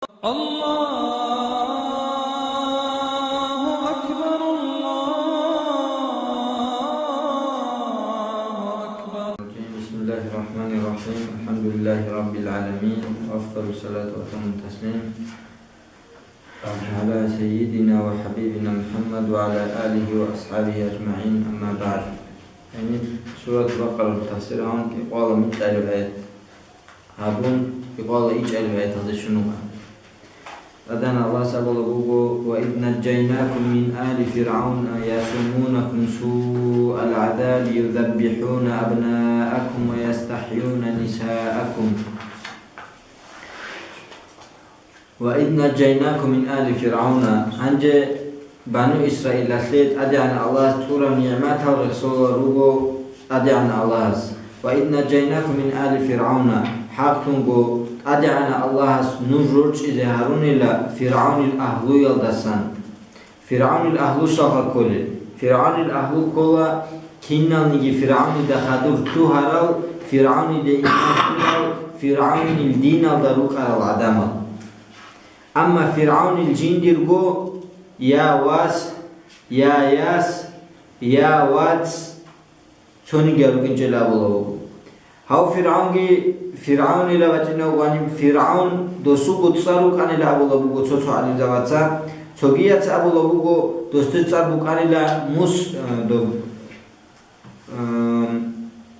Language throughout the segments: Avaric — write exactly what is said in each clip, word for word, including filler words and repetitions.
الله أكبر، الله أكبر. بسم الله الرحمن الرحيم. الحمد لله رب العالمين، وأفضل الصلاة وأتم التسليم على سيدنا وحبيبنا محمد وعلى آله وأصحابه أجمعين، أما بعد. يعني، سورة البقرة тафсир гьабун, кӀикъоялда микьалъулеб аят гьабун, кӀикъоялда ичӀалъулеб аяталде щун вукӀана. ТӀадегӀанав Аллагьас абулеб буго: «وإذ نجيناكم من آل فرعون يسومونكم سوء العذاب يذبحون أبناءكم ويستحيون نساءكم». «وإذ نجيناكم من آل فرعون», гьанже Бану Исраилалъе ТӀадегӀанав Аллагьас тӀураб нигӀматал рехсолел руго ТӀадегӀанав Аллагьас. «وإذ نجيناكم من آل فرعون», хӀакълъунго ТӀадегӀанав Аллагьас нуж рорчӀизе гьарунила ФиргӀавнил агьлуялдасан. ФиргӀавнил агьлу щалха кколел? ФиргӀавнил агьлу ккола киналниги ФиргӀавнида хадур лъугьарал, ФиргӀавнида иман лъурал, ФиргӀавнил диналда рукӀарал гӀадамал. Амма ФиргӀавнил жиндирго: «Я вас, я яс, я вац», цонигиял рукӀинчӀел абулеб буго. Гьав ФиргӀавнги, ФиргӀавнила вачӀинав вани, ФиргӀавн досулго цӀар рукӀанила абулеб буго цо-цо гӀалимзабаца. Цогияц абулеб буго, досда цӀар букӀанила Мус-, э, доб-, э,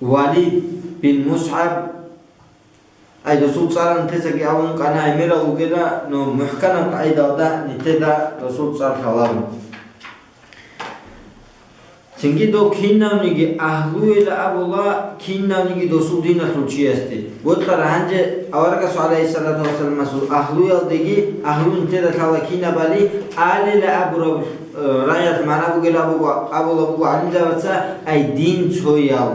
Валид бин МусгӀаб. Ай, досул цӀар нилъецаги абун букӀана, гӀемерал вугила, но мухӀканаб къагӀидалда нилъеда досул цӀар лъаларо. Цинги дов кинавниги агьлуила абула, кинавниги досул диналъул чиясде. Бокьара гьанже аварагасул, гӀалайгьиссалату вассаламасул, агьлуялдеги, агьлу нилъеда лъала кинабали, алила абураб, э, раялъ магӀна бугила абу-, абула буго гӀалимзабаца, ай, дин цоял.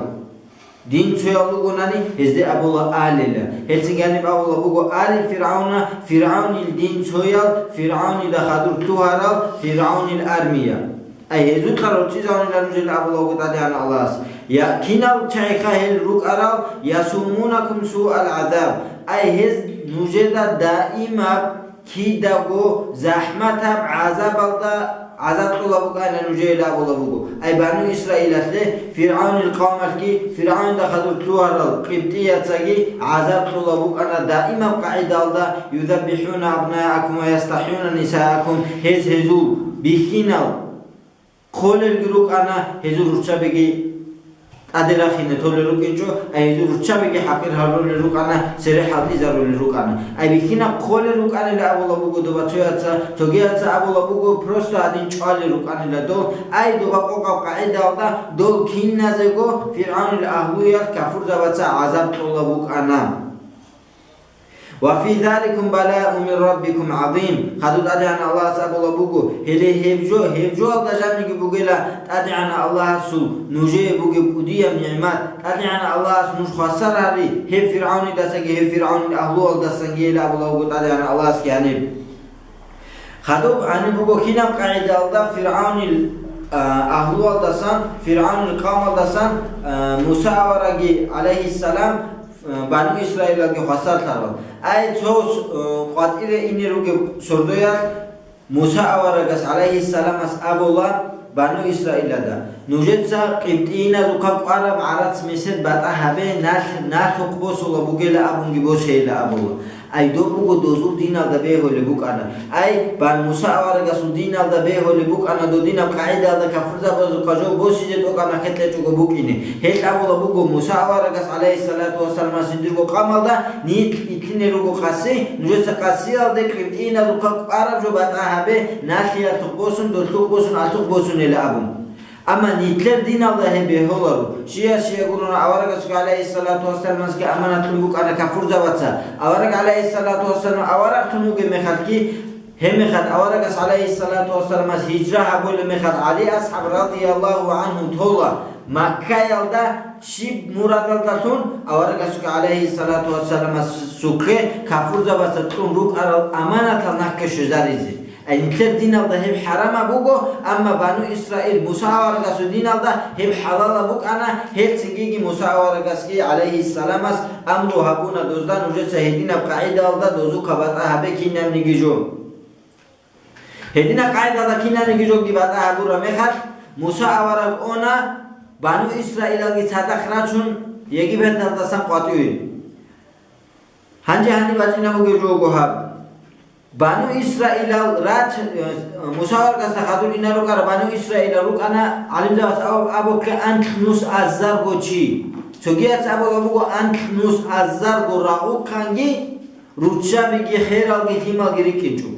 Дин цоял ругонани, гьезде абула алила. Гьелцин гьаниб абула буго али ФиргӀавна, ФиргӀавнил дин цоял, ФиргӀавнида хадур лъугьарал, ФиргӀавнил армия. Ай, гьезухъа рорчӀизавунила нужел абула буго ТӀадегӀанав Аллагьас. Я кинал чагӀиха гьел рукӀарал, «يسومونكم سوء العذاب». Ай, гьез нужеда даимаб кидаго захӀматаб гӀазабалда гӀазаб кьола букӀана нужеила абула буго. Ай, Бану Исраилалъе, ФиргӀавнил къавмалъги, ФиргӀавнда хадур лъугьарал къибтӀияцаги гӀазаб кьола букӀана даимаб къагӀидалда: «يذبحون أبناءكم ويستحيون نساءكم», гьез гьезул бихьинал кколелги рукӀана, гьезул руччабиги тӀаде рахине толел рукӀинчӀо, ай гьезул руччабиги хӀакъир гьарулел рукӀана, цере хӀалтӀизарулел рукӀана. Ай бихьинаб кколел рукӀанила абула буго доба цояца, цогияца абула буго, просто гьадин чӀвалел рукӀанила дол, ай доба къокъаб къагӀидалда дол киназего ФиргӀавнил агьлуялъ кафурзабаца гӀазаб кьола букӀана. «وفي ذلكم بلاء من ربكم عظيم». Хадуб ТӀадегӀанав Аллагьас абулеб буго, гьеле гьеб жо, гьеб жоялда жаниги бугела ТӀадегӀанав Аллагьасул нужее бугеб кӀудияб нигӀмат, ТӀадегӀанав Аллагьас нуж хвасар гьари, гьеб ФиргӀавнидасаги, гьеб ФиргӀавнил агьлуялдасанги, гьеле абулеб буго ТӀадегӀанав Аллагьасги гьаниб. Хадуб гьаниб буго кинаб къагӀидалда ФиргӀавнил, а, агьлуялдасан, ФиргӀавнил къавмалдасан, а, Муса авараги, гӀалайгьиссалам, Бану Исраилалги хвасарлъарал. Ай, цо, э, къватӀире ине ругеб сордоялъ Муса аварагас, гӀалайгьиссаламас, абула Бану Исраилада: «Нужеца къибтӀииназухъа кӀвараб гӀарац месед батӀа гьабе, налъ-, налъухъ босула бугела абунги босейила», — абула. Ай, доб буго дозул диналда бегьулеб букӀана. Ай, бан Муса аварагасул диналда бегьулеб букӀана, додинаб къагӀидалда кафурзабазухъа жо босизе тӀокӀаб нахъе кьечӀого букӀине. Гьел абула буго, Муса аварагас, гӀалайгьиссалату вассаламас, жиндирго къамалда: «Нилъ итлъине руго къаси, нужеца къасиялде къибтӀииназухъа кӀвараб жо батӀа гьабе, налъиялъухъ босун, долъухъ босун, алъухъ босунела», — абун. Амма нилъер диналда гьеб бегьуларо. Щияс-щия гурони, аварагасги, гӀалайгьиссалату вассаламасги, аманатлъун букӀана кафурзабаца. Авараг, гӀалайгьиссалату вассалам, аварагтун вугеб мехалъги, гьеб мехалъ аварагас, гӀалайгьиссалату вассаламас, гьижра гьабулеб мехалъ ГӀали асхӀаб, радияллагьу гӀангьу, тола Маккаялда щиб мурадалдалъун, аварагасги, гӀалайгьиссалату вассаламасухъе кафурзабаца кьун рукӀарал аманатал нахъе щвезаризе. Нилъер диналда гьеб хӀарамаб буго, амма Бану Исраил Муса аварагасул диналда гьеб хӀалалаб букӀана, гьел цинги Муса аварагасги, гӀалайгьиссаламас, амру гьабуна дозда нужеца гьединаб къагӀидаялда дозухъа батӀа гьабе кинабниги жо. Гьединаб къагӀидаялда кинабниги жоги батӀа гьабураб мехалъ, Муса авараг она, Бану Исраилалги цадахъ рачун, Египеталдасан къватӀиве. Гьанже гьаниб бачӀина бугеб жо буго гьаб. Бану Исраилал рач-, э, Муса аварагасда хадур инарукъараб Бану Исраилал рукӀана гӀалимзабаз аб-, абухъе анлънус азарго чи. Цогияц абулаб буго анлънус азарго рагъухъанги, руччабиги, хералги, лъималги рикӀкӀинчӀо.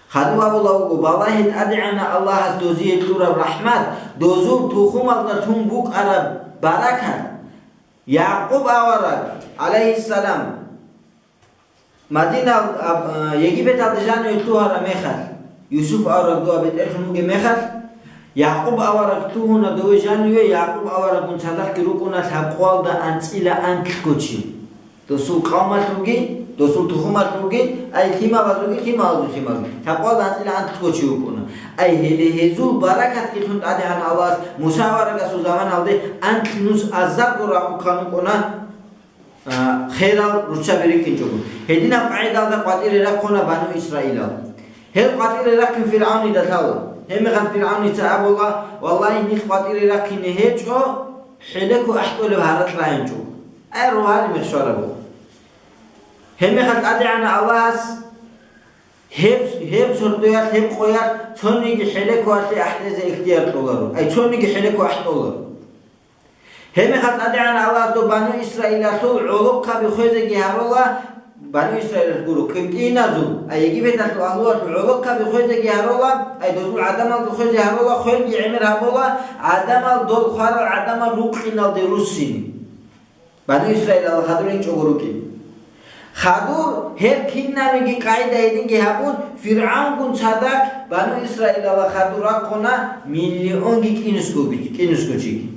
Хадур абулаб буго, балагье ТӀадегӀанав Аллагьас дозие кьураб рахӀмат, дозул тухумалда лъун букӀараб баракат. Якъуб авараг, гӀалайгьиссалам, Мадинал-, аб-, а, Египеталде жаниве лъугьараб мехалъ, Юсуп авараг дова бетӀерлъун вугеб мехалъ, Якъуб авараг лъугьуна дове жаниве, Якъуб авараггун цадахъги рукӀуна лъабкъоялда анцӀила анлъго чи. Досул къавмалъулги, досул тухумалъулги, ай лъималазулги, лъималазул лъималги. Лъабкъоялда анцӀила анлъго чи вукӀуна. Ай гьеле гьезул баракатги лъун ТӀадегӀанав Аллагьас Муса аварагасул заманалде анлънус азарго рагъухъан вукӀуна, а, херал руччаби рикӀкӀинчӀого. Гьединаб къагӀидалда къватӀире рахъуна Бану Исраилал. Гьел къватӀире рахъин ФиргӀавнида лъала. Гьебмехалъ ФиргӀавница абула, валлагьи, нилъ къватӀире рахъине гьечӀо, хӀелеко ахӀдолеб гьаракь рагӀинчӀо. Ай, рогьалил мехщвараб буго. Гьебмехалъ ТӀадегӀанав Аллагьас гьеб, гьеб сордоялъ, гьеб къоялъ цониги хӀелекоялъе ахӀдезе ихтияр кьоларо. Ай, цониги хӀелеко ахӀдоларо. Гьебмехалъ ТӀадегӀанав Аллагьас доб Бану Исраилалъул гӀолохъаби хвезеги гьарула, Бану Исраилалъ гуро, къибтӀиназул, ай Египеталъул агьлуялъул гӀолохъаби хвезеги гьарула, ай дозул гӀадамалги хвезе гьарула, хвелги гӀемер гьабула, гӀадамал дол хварал гӀадамал рукъиналде руссине. Бану Исраилалда хадур инчӀого рукӀин. Хадур гьеб кинабниги къагӀида гьединги гьабун, ФиргӀавнгун цадахъ Бану Исраилалда хадур рахъуна миллионги кӀинусго, кӀинусго чиги.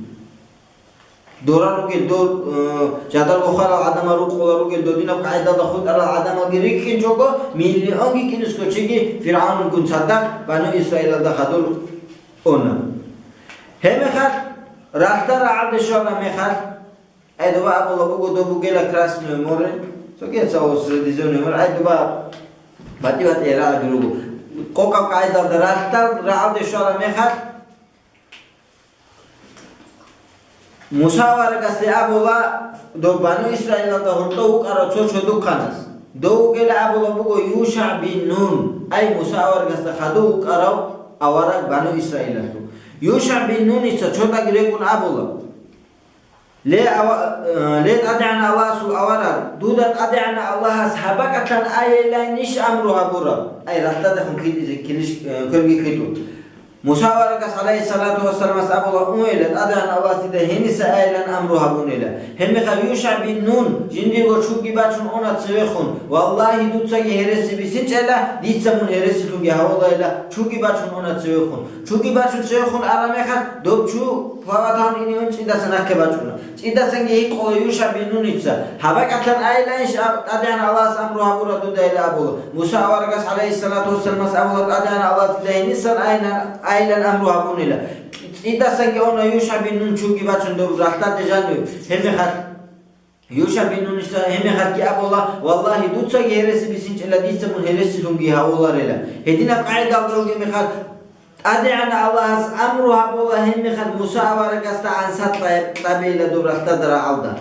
Дора ругел, дор, э, жадарго хварал гӀадамал рукъула ругел, додинаб къагӀидалда хутӀарал гӀадамалги рикӀкӀинчӀого, миллионги кӀинусго чиги ФиргӀавнгун цадахъ Бану Исраилалда хадур уна. Гьебмехалъ, ралъдал рагӀалде щвараб мехалъ, ай, доба абула буго, доб бугела Красное море, цогица Средиземное море, ай, доба батӀи-батӀи рагӀаби руго. Къокъаб къагӀидалда ралъдал рагӀалде щвараб мехалъ, Муса аварагасде абула, доб Бану Исраилалда гьоркьов вукӀарав цо чодухъанас. Дов вугела абула буго ЮшагӀ бин Нун, ай, Муса аварагасда хадув вукӀарав авараг Бану Исраилалъул. ЮшагӀ бин Нуница чодаги рекӀун абула: Ле, ава-, э, ле, ТӀадегӀанав Аллагьасул авараг, дуда ТӀадегӀанав Аллагьас гьабакӀалъан айиланищ амру гьабураб? Ай, ралъдадехун хитӀизе килищ-, э, кверги хитӀун. Муса аварагас, гӀалайгьиссалату вассаламас, абула: Унела, ТӀадегӀанав Аллагьас дида гьениса айилан амру гьабунела. Гьебмехалъ ЮшагӀ бин Нун жиндирго чуги бачун уна цевехун: Валлагьи, дуцаги гьереси бицинчӀела, дица мун гьересилъунги гьавулайила, чуги бачун уна цевехун. Чуги бачун цевехун араб мехалъ, доб чу плаватан ине ун цӀидасан нахъе бачӀуна. ЦӀидасанги гьикъула ЮшагӀ бин Нуница: «ГьабакӀалъан айиланищ аб-, ТӀадегӀанав Аллагьас амру гьабураб дуда?» — ила абула. Муса аварагас, гӀалайгьиссалату вассаламас, абула: «ТӀадегӀанав Аллагьас дида гьенисан айилан, айилан амру гьабунила». ЦӀидасанги уна ЮшагӀ бин Нун чуги бачун доб ралъдалде жанив. Гьебмехалъ ЮшагӀ бин Нуница гьебмехалъги абула: «Валлагьи, дуцаги гьереси бицинчӀела, дица мун гьересилъунги гьавуларела». Гьединаб къагӀидалда ругеб мехалъ, ТӀадегӀанав Аллагьас амру гьабула гьебмехалъ Муса аварагасда гӀанса кьа-, кьабейила доб ралъдада рагӀалда.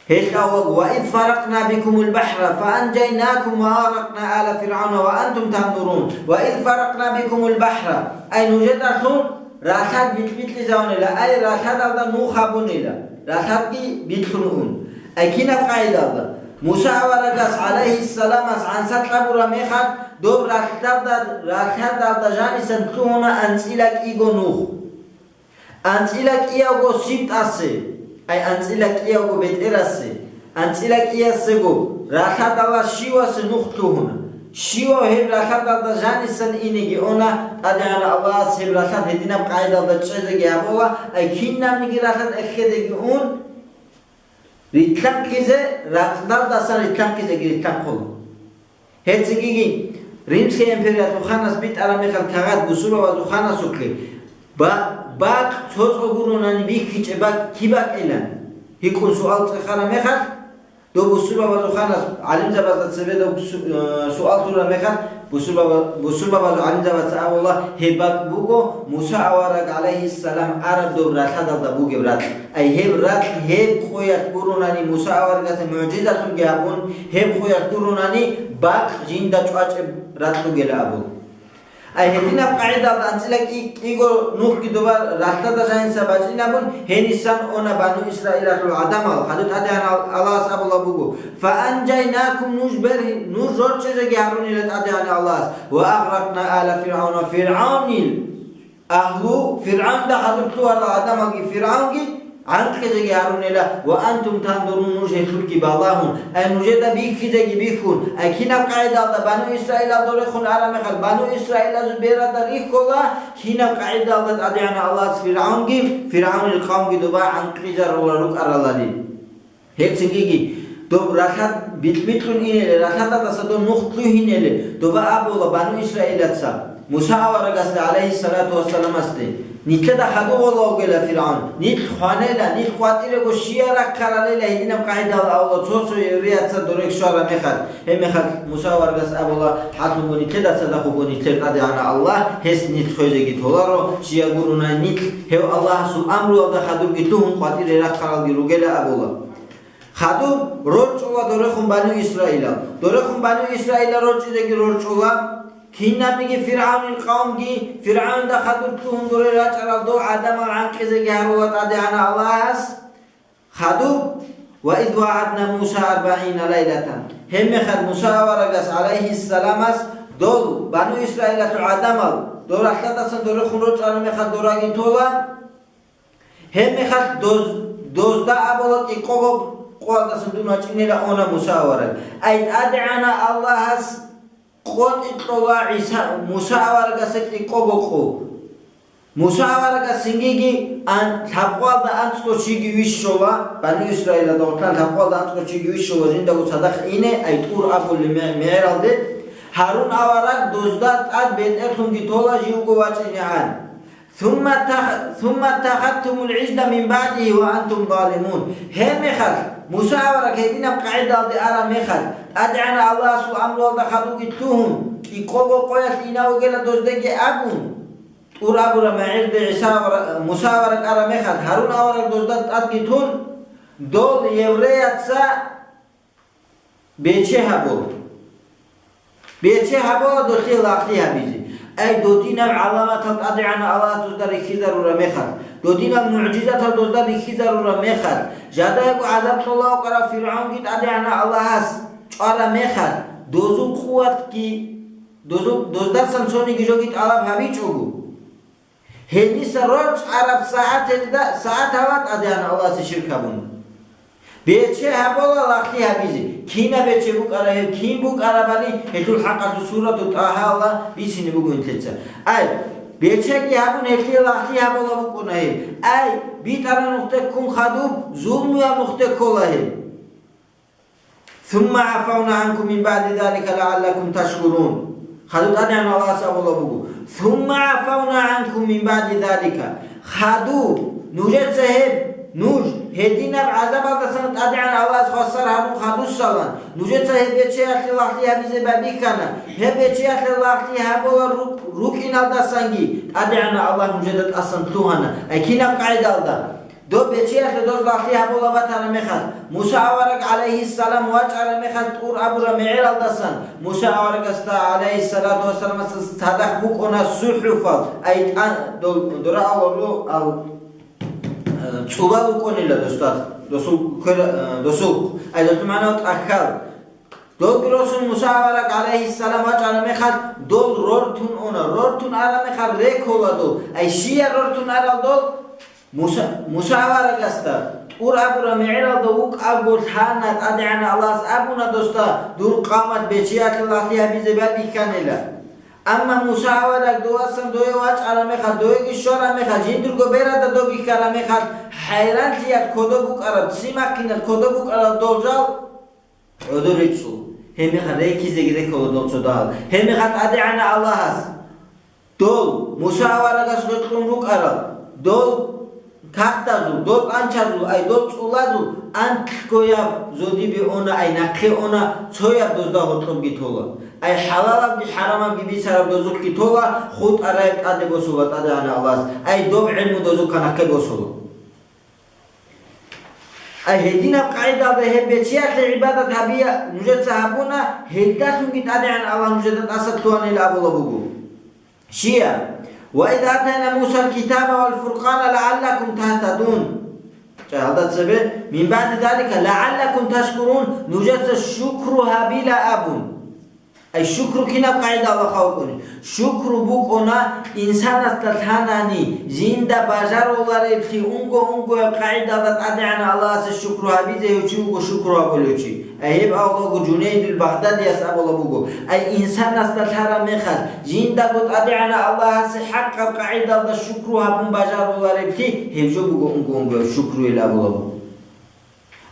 Гьелъ абула: «Ва из фаракъна бикумул бахӀра, фа анжайнакум ва агъракъна ала ФиргӀавна ва антум танзурун». «Ва из фаракъна бикумул бахӀра», ай, нужедалъун ралъад бикь-, бикьизавунила, ай, ралъадалда нух гьабунила, ралъадги бикьун ун. Ай, кинаб къагӀидалда? Муса аварагас, гӀалайгьиссаламас, гӀанса кьабураб мехалъ, доб ралъдалда, ралъадалда жанисан лъугьуна анцӀила кӀиго нух. АнцӀила кӀиявго сибтӀасе, ай, анцӀила кӀиявго бетӀерасе, анцӀила кӀиясего ралъадала щивасе нух лъугьуна. Щивав гьеб ралъадалда жанисан инеги уна, ТӀадегӀанав Аллагьас гьеб ралъад гьединаб къагӀидалда чӀезеги гьабула, ай, кинабниги ралъад эххедеги ун, рилълъанхъизе, ракьдалдасан рилълъанхъизеги рилълъанхъула. Гьецин гиги, Римская империялъул ханас битӀараб мехалъ кагъат бусурбабазул ханасухъе, ба-, бакъ цо-цо гуронани бихьичӀеб бакӀ киб бакӀилан? ГьикӀун суал цӀехараб мехалъ, доб бусурбабазул ханас гӀалимзабазда цебе доб су-, э, суал лъураб мехалъ, бусурбаба-, бусурбабазул гӀалимзабаца абула, гьеб бакӀ буго Муса авараг, гӀалайгьиссалам, араб доб ралъадалда бугеб ракь. Ай гьеб ракь, гьеб къоялъ гуронани Муса аварагасда мугӀжизатулги гьабун, гьеб къоялъ гуронани бакъ жинда чӀвачӀеб ракь бугила абун. Ай гьединаб къагӀидалда анцӀила кӀи-, кӀиго нухги доба ралъдада жаниса бачӀинабун, гьенисан она бану Исраилалъул гӀадамал, хадуб ТӀадегӀанав Аллагьас абулаб буго: «Фаанжайнакум», нуж бер-, нуж рорчӀизеги гьарунила ТӀадегӀанав Аллагьас, «ва агъракъна ала ФиргӀавна», ФиргӀавнил агьлу, ФиргӀавнда хадур лъугьарал гӀадамалги ФиргӀавнги гӀанкъизеги гьарунела, «ва антум тандурун», нуж гьелъулги балагьун, ай нужеда бихьизеги бихьун, ай кинаб къагӀидалда бану Исраилал дорехун араб мехалъ, бану Исраилазул берада рихьула, кинаб къагӀидалда ТӀадегӀанав Аллагьас ФиргӀавнги, ФиргӀавнил къавмги доба гӀанкъизарула рукӀаралали. Гьеб цинги доб ралъад бикь-бикьун инеле, ралъадалдаса доб нух лъугьинеле, доба абула бану Исраилаца Муса аварагасда, гӀалайгьиссалату вассаламасде: «Нилъеда хадув гъола вугела ФиргӀавн, нилъ хванела, нилъ къватӀирего щия рахъаралела гьединаб къагӀидал авла цо-цо евреяца дорек щвараб мехалъ». Гьеб мехалъ Муса аварагас абула: «ХӀалъуго нилъеда цадахъ вуго нилъер ТӀадегӀанав Аллагь, гьес нилъ хвезеги толаро, щия гуронай нилъ, гьев Аллагьасул амруялда хадурги лъугьун къватӀире рахъаралги ругела», абула. Хадуб рорчӀула дорехун бану Исраилал. Дорехун бану Исраилал рорчӀизеги рорчӀула. Кинабниги ФиргӀавнил къавмги, ФиргӀавнда хадур лъугьун доре рачӀарал дол гӀадамал гӀанкъизеги гьарула ТӀадегӀанав Аллагьас. Хадуб: «Ва из вагӀадна Муса арбагӀина лайлатан». Гьебмехалъ Муса аварагас, гӀалайгьиссаламас, дол бану Исраилалъул гӀадамал, дол ралъадасан дорехун рорчӀараб мехалъ дораги тола. Гьебмехалъ доз-, дозда абула кӀикъого къоялдасан дун вачӀинила она Муса авараг. Ай ТӀадегӀанав Аллагьас къотӀи кьола ГӀиса, Муса аварагасе кӀикъого къо. Муса аварагас цинги ан-, лъабкъоялда анцӀго чиги вищола, бану Исраилалда гъорлъан лъабкъоялда анцӀго чиги вищола жиндаго цадахъ ине, ай ТӀур абулеб мегӀ-, мегӀералде. Гьарун авараг дозда тӀад бетӀерлъунги тола живго вачӀинегӀан. «Сумма тах-, сумма тахаттумул гӀижла мин баъдигьи ва антум залимун». Гьебмехалъ Муса авараг гьединаб къагӀидалде араб мехалъ, ТӀадегӀанав Аллагьасул амруялда хадуги лъугьун, кӀикъого къоялъ ина вугела доздеги абун, ТӀур абураб мегӀерде ГӀиса авара-, Муса авараг араб мехалъ, Гьарун авараг дозда тӀадги тун, дол евреяца бече гьабула. Бече гьабула долъие лагълъи гьабизе. Ай, додинаб гӀаламатал ТӀадегӀанав Аллагьас дозда рихьизарураб мехалъ, додинаб мугӀжизатал дозда рихьизарураб мехалъ, жидеего гӀазаб кьола вукӀарав ФиргӀавнги ТӀадегӀанав Аллагьас чӀвараб мехалъ, дозул къуватги, дозул, доздасан цониги жоги тӀалаб гьабичӀого. Гьениса рорчӀараб сагӀаталда, сагӀаталда ТӀадегӀанав Аллагьасе ширк гьабуна. Бече гьабула лагълъи гьабизе. Кинаб бече букӀараб гьеб, кин букӀарабали, гьелъул хӀакъалъулъ сурату ТӀагьаялда бицине буго нилъеца. Ай, бечеги гьабун, гьелъие лагълъи гьабула букӀуна гьеб. Ай, битӀараб нухде ккун хадуб, зулмуяб нухде ккола гьеб. «Сумма гӀафавна гӀанкум мин баъди залика лагӀаллакум ташкурун». Хадуб ТӀадегӀанав Аллагьас абулеб буго: «Сумма гӀафавна гӀанкум мин баъди залика». Хадуб, нужеца гьеб, нуж гьединаб гӀазабалдасан ТӀадегӀанав Аллагьас хвасар гьабун хадусалан, нужеца гьеб бечеялъе лагълъи гьабизе байбихьана, гьеб бечеялъе лагълъи гьабулел рукӀ-, рукӀиналдасанги ТӀадегӀанав Аллагь нужеда тӀасан лъугьана. Ай кинаб къагӀидалда? Доб бечеялъе доз лагълъи гьабула батараб мехалъ, Муса авараг, гӀалайгьиссалам, вачӀараб мехалъ ТӀур абураб мегӀералдасан, Муса аварагасда, гӀалайгьиссалату вассаламасда, цадахъ букӀуна сухӀуфал, ай тӀа-, дол-, дора алору ал, э, цӀуба букӀунила досда, досул квер-, э, досул, ай досул магӀна тӀахьал. Долги росун Муса авараг, гӀалайгьиссалам, вачӀараб мехалъ, дол рортун уна. Рортун араб мехалъ рекола дол. Ай щия рортун арал дол? Муса, Муса аварагасда ТӀур абураб мегӀералда вукӀаго лъана, ТӀадегӀанав Аллагьас абуна досда: «Дур къавмалъ бечеялъе лагълъи гьабизе байбихьанила». Амма Муса авараг довасан дое вачӀараб мехалъ, доеги щвараб мехалъ, жиндирго берада доб бихьараб мехалъ, хӀайранлъиялъ кодоб букӀараб, ццимахъиналъ кодоб букӀараб дол жал гӀодор ричӀчӀула. Гьебмехалъ рекизеги рекӀула дол цо дагьал. Гьебмехалъ ТӀадегӀанав Аллагьас дол Муса аварагас рокьун рукӀарал, дол кагътазул, дол тӀанчазул, ай дол цӀулазул анкьгояб зодибе уна, ай нахъе уна, цояб дозда гьоркьобги тола. Ай хӀалалабги хӀарамабги бицараб дозухъги тола, хутӀараб тӀаде босула ТӀадегӀанав Аллагьас, ай доб гӀелму дозухъа нахъе босула. Ай гьединаб къагӀидалда гьеб бечиялъе гӀибадат гьабия нужеца гьабуна, гьелдалъунги ТӀадегӀанав Аллагь нужеда тӀаса лъугьанила абула буго. Щия: «Ва из атайна Мусал китаба вал фуркъана лагӀаллакум тагьтадун». Гьалда цебе: «Мин баъди залика лагӀаллакум ташкурун», нужеца шукру гьабила абун. Ай шукру кинаб къагӀидала халкъуни? Шукру букӀуна инсанасда лъанани, жинда бажарулареблъи унго-унгояб къагӀидалда ТӀадегӀанав Аллагьасе шукру гьабизе гьев чи вуго шукру гьабулев чи. Ай гьеб авлого Жунейдул Багъдадияс абула буго: ай инсанасда лъараб мехалъ, жиндаго ТӀадегӀанав Аллагьасе хӀакъаб къагӀидалда шукру гьабун бажарулареблъи, гьев жо буго унго-унгояб шукруйилан абула буго.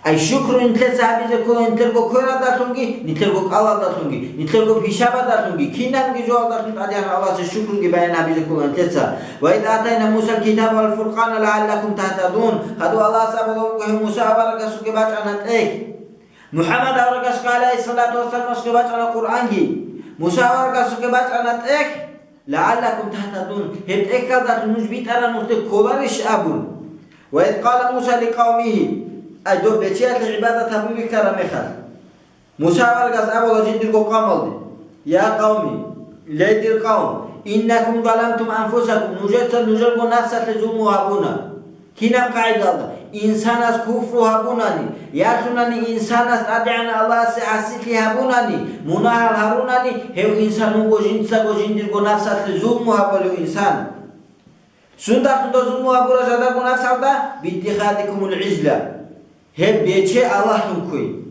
Ай шукру нилъеца гьабизе ккола нилъерго квералдалъунги, нилъерго кӀалалдалъунги, нилъерго пишабадалъунги, кинабги жоялдалъун ТӀадегӀанав Аллагьасе шукруги баян гьабизе ккола нилъеца. «Ва из атайна Мусал китаба вал фуркъана лагӀаллакум тагьтадун». Хадуб Аллагьас абула буго гьев Муса аварагасухъе бачӀана тӀехь. МухӀаммад аварагасухъе, гӀалайгьиссалату вассаламасухъе, бачӀана Къуръанги. Муса аварагасухъе бачӀана тӀехь. «ЛагӀаллакум тагьтадун», гьеб тӀехьалдалъун нуж битӀараб нухде кколарищ абун. «Ва из къала Муса ликъавмигьи», ай доб бечиялъе гӀибадат гьабун бихьараб мехалъ, Муса аварагас абула жиндирго къавмалде: «Я къавми, ле дир къавм, иннакум заламтум анфусакум, нужеца нужерго нафсалъе зулму гьабуна». Кинаб къагӀидалда? Инсанас куфру гьабунани, ялъунани инсанас ТӀадегӀанав Аллагьасе гӀасилъи гьабунани, мунагьал гьарунани, гьев инсан вуго жинцаго жиндирго нафсалъе зулму гьабулев инсан. Сундалъун дов зулму гьабураб жадарго нафсалда? «Биттихадикумул гӀижла». Гьеб бече Аллагьлъун кквей.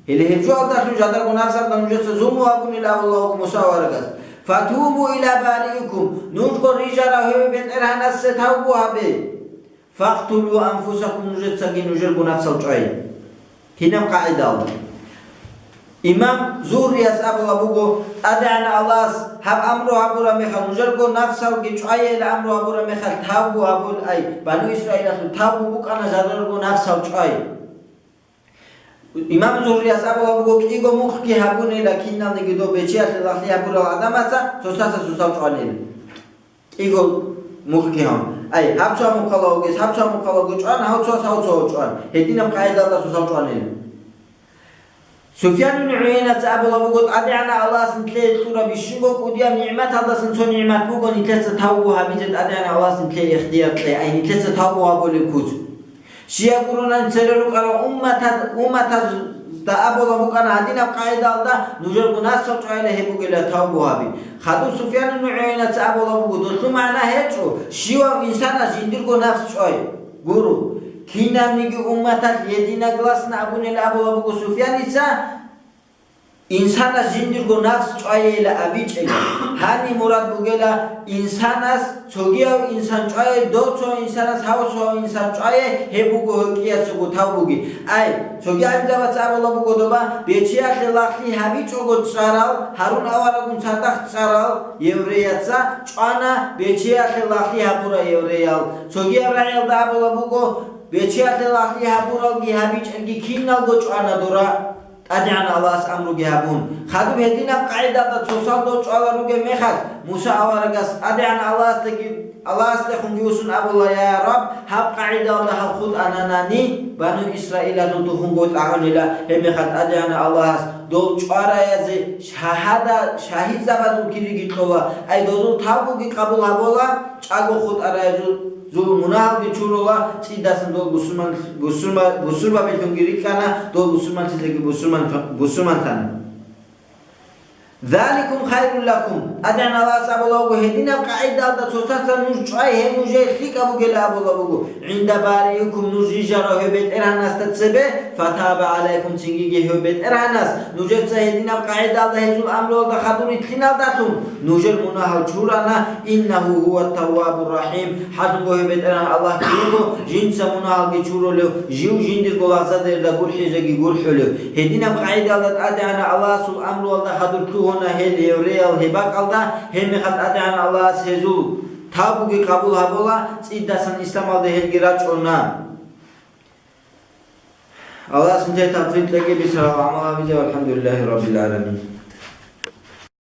Гьеле гьеб жоялдалъун жадарго нафсалда нужеца зулму гьабунила абула вуго Муса аварагас. «Фатубу иля бариикум», нужго рижарав гьев БетӀергьанасе тавбу гьабе. «Факътулу анфусакум», нужецаги нужерго нафсал чӀвай. Кинаб къагӀидалда? Имам Зугьрияс абула буго: ТӀадегӀанав Аллагьас гьаб амру гьабураб мехалъ, нужерго нафсалги чӀвайила амру гьабураб мехалъ тавбу гьабул, ай, Бану Исраилалъул тавбу букӀана жадарго нафсал чӀвай. Имам Зугьрияс абула буго: кӀиго мухъги гьабунила киналниги доб бечиялъе лагълъи гьабурал гӀадамаца, цоцаца цоцал чӀванила. КӀиго мухъги гьабун. Ай, гьаб цо мухъалавгес, гьаб цо мухъалавги чӀван, гьав цо, гьав цо чӀван. Гьединаб къагӀидалда цоцал чӀванила. Суфьян ибн ГӀуяйнаца абула буго: ТӀадегӀанав Аллагьас нилъее кьураб бищунго кӀудияб нигӀматалдасан цо нигӀмат буго нилъеца тавбу гьабизе ТӀадегӀанав Аллагьас нилъее ихтияр кьей, ай нилъеца тавбу гьабулеб куц. Щай гуронани цере рукӀарал умматаз-, умматазда абула букӀана гьадинаб къагӀидалда, нужерго нафсал чӀвайила гьеб бугила тавбу гьаби. Хадуб Суфьян ибн ГӀуяйнаца абула буго, долъул магӀна гьечӀо, щивав инсанас жиндирго нафс чӀвай. Гуро, кинабниги умматалъ единогласно абунел абула буго Суфьяница, инсанас жиндирго нафс чӀвайила абичӀел. Гьаниб мурад бугела инсанас цогияв инсан чӀвае, дов цо инсанас гьав цо инсан чӀвае, гьеб буго гьоркьиясего тавбуги. Ай, цоги гӀалимзабаца абула буго доба, бечиялъе лагълъи гьабичӀого цӀарал, Гьарун аварагун цадахъ цӀарал евреяца чӀвана бечиялъе лагълъи гьабурал евреял. Цогияв рагӀиялда абула буго, бечиялъе лагълъи гьабуралги гьабичӀелги киналго чӀвана дора. ТӀадегӀанав Аллагьас амруги гьабун. Хадуб гьединаб къагӀидалда цоцал дов чӀвала ругеб мехалъ, Муса аварагас ТӀадегӀанав Аллагьасдаги, Аллагьасдехунги вуссун абула: «Я Раб, гьаб къагӀидалда гьаб хутӀананани, Бану Исраилазул тухумго тӀагӀунила, гьебмехалъ ТӀадегӀанав Аллагьас дол чӀвараязе шагьада-, шагьидзабазул кириги кьола, ай дозул тавбуги къабул гьабула, чӀаго хутӀараязул зул мунагьалги чурула, цӀидасан дол бусурман-, бусурма-, бусурбабилъунги рикӀкӀана, дол бусурманлъизеги бусурман-, бусурманлъана». «Заликум хайрул лакум», ТӀадегӀан Аллагьас абулаб буго, гьединаб къагӀидалда цоцазда нуж чӀвай, гьеб нужее лъикӀаб бугила абулаб буго, «гӀинда бариикум», нуж рижарав гьев БетӀергьанасда цебе, «фатаба гӀалайкум», цинги гьев БетӀергьанас нужеца гьединаб къагӀидалда гьезул амруялда хадур рилълъиналдалъун нужер мунагьал чурана, «иннагьу гьува таввабур рахӀим», хӀакъго гьев БетӀергьан Аллагь кин вуго, жинца мунагьалги чурулев, жив жиндирго лагъзадерда гурхӀизеги гурхӀулев. Гьединаб къагӀидалда ТӀадегӀанав Аллагьасул амруялда хадур лъугьуна гьел еврейал гьеб бакӀалда, гьебмехалъ ТӀадегӀанав Аллагьас гьезул тавбуги къабул гьабула, цӀидасан исламалде гьелги рачӀуна. Аллагьас нилъее тавфикъ кьеги бицарал гӀамал гьабизе. ВалхӀамдулиллагьи раббил гӀаламин.